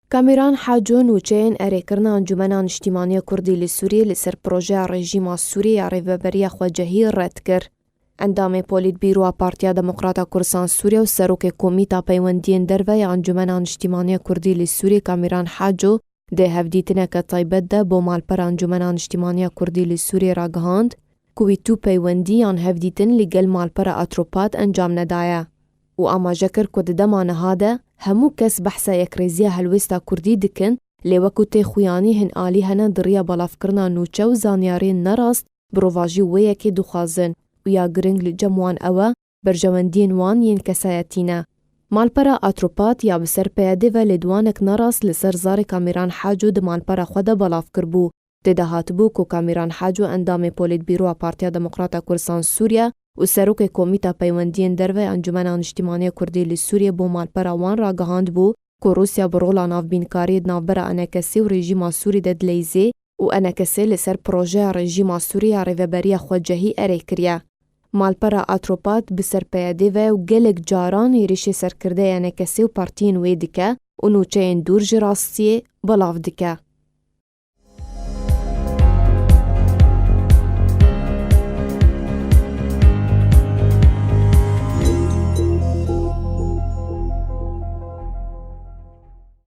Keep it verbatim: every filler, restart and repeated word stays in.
Kamîran Haco nûçeyên erêkirina Encûmena Niştîmaniya Kurdî li Sûriyê li ser projeya rejîma Sûriyê ya rêveberiya xwecehî red kir. Endamê Polîtbîroya Partiya Demokrata Kurdistan Sûriye û Serokê Komîta Peywendiyên Derve ya Encûmena Niştîmaniya Kurdî li Sûriyê Kamîran Haco di hevdîtineke taybet de bo malpera Encûmena Niştîmaniya Kurdî li Sûriyê ragihand ku wî tu peywendî yan hevdîtin li gel malpera Atropat encam nedaye û amaje kir ku di dema niha de hemû kes behsa yekrêziya helwêsta Kurdî dikin, lê wekû tê xuyanî hin alî hene di riya belavkirina nûçe û zanyariyên nerast bi rovajî wê yekê dixwazin û ya giring li cem wan ew e berjewendiyên wan yên kesayetî ne. Malpera Atropat ya bi ser P Y D ve lêdwanek nerast li ser zarê Kamîran Haco di malpera xwe de belav kiribû. Tê de hatibû ku Kamîran Haco endamê Polîtbîroya Partiya Demokrata Kurdistan Sûriye û Serokê Komîta Peywendiyên Derve ya Encûmena Niştîmaniya Kurdî li Sûriyê bo malpera wan ragihandibû ku Rûsya bi rola navbînkariyê di navbera enekesê û rejîma Sûrî de dileyzê û enekesê li ser projeya rejîma Sûrî ya rêveberiya xwecehî erê kiriye. Malpera Atropat bi ser P Y D ve û gelek caran êrişê serkirdeyê enekesê û partiyên wê dike û nûçeyên dûr ji rastiyê belav dike.